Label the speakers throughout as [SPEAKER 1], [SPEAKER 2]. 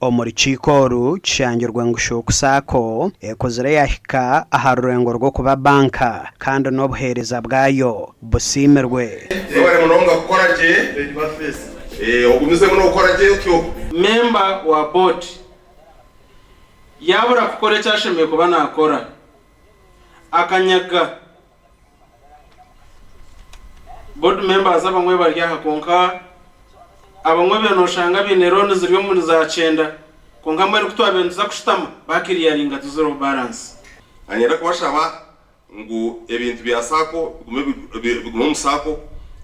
[SPEAKER 1] Omu rukiiko oru, kishangirwe ngu Shuuku Sacco ekuzire yahika aha rurengo rw'okuba banka kandi n'obuheereza bwayo busiimirwe.
[SPEAKER 2] Webare munonga kukora gye. Ogumizemu nokora gye otyo.
[SPEAKER 3] Memba wa boodi yaabura kukora eki ashemereire kuba naakora, akanyaga Board members abamwe bari aha kwonka abamwe obaire noshanga baine loan ziri omuri za kyenda kwonka mbwenu kutwabaire nituza kushutama ba clearinga to zero balance.
[SPEAKER 2] Niinyenda kubashaba ngu ebintu bya sacco bigume bigume omu sacco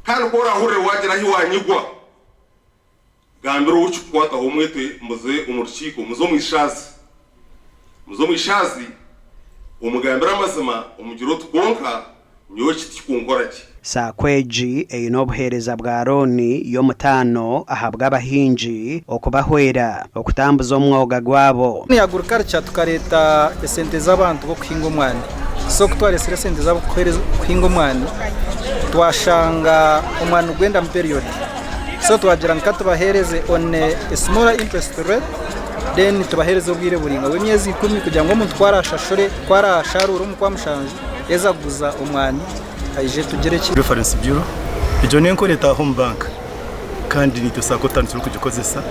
[SPEAKER 2] kandi ku orahurire wagira ahi wanyigwa gambira ou kikukwataho omwete muze omu rukiiko muze omu ishaazi muze omu ishaazi omugambire amazima omugire oti kwonka nyowe eki tikikunkora gye.
[SPEAKER 1] Sacco egi eine obuheereza bwa looni y'omutaano ahabw'abahingi okubahwera okutambuza omwoga gwabo.
[SPEAKER 4] Ni agriculture tukareeta esente z'abantu b'okuhinga omwani. So ku twareetsire esente z'abokuhinga omwani twashanga omwani nigwendamu period. So twagira ngu ka tubaheereze on a smaller interest rate then tubaheereze obwire buraingwa bw'emyezi ikumi kugira ngu omuntu ku araashashure, ku araasharuure omu kwamushanju yaza kuguza omwani aije tugire ki.
[SPEAKER 5] Reference Bureau, Egyo n'enkora etaaha omu banka kandi naitwe SACCO tutandikire kugikozesa.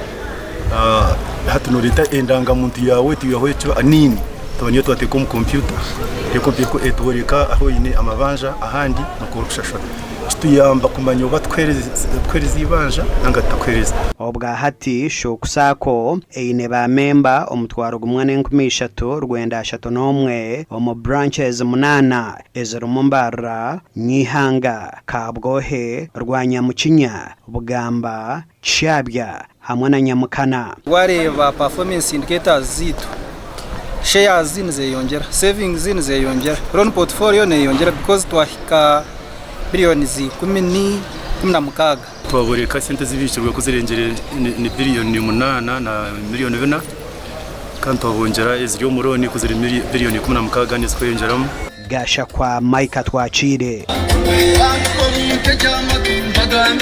[SPEAKER 5] Hati nooreeta endangamuntu yaawe twihaho eki NIN tuba niyo twateeka omu kompyuta, reero etworeka ahu oine amabanja ahandi n'oku orikushashura. Kituyamba kumanya oba tukuheereza eibanja nari tutakuheereza.
[SPEAKER 1] Obwa hati Shuuku Sacco eine ba memba 1,331 omu branches munaana ezirimu Mbarara, Nyihanga, Kabwohe, Rwanyamukinya, Bugamba, Kishabya hamwe na Nyamukana.
[SPEAKER 4] Wareeba performance indicators zaitu, shares nizeyongyera, savings nizeyongyera, loan portfolio neyongyera because twahika billions 16.
[SPEAKER 5] Twaboreka esente ezibikirwe ku zirengire ni biliyoni munaana na miliyoni bina kandi twabongyera eziri omu looni ku ziri biliyoni 16 nizikweyongyeramu.
[SPEAKER 1] Gashakwa Micah Twakiire.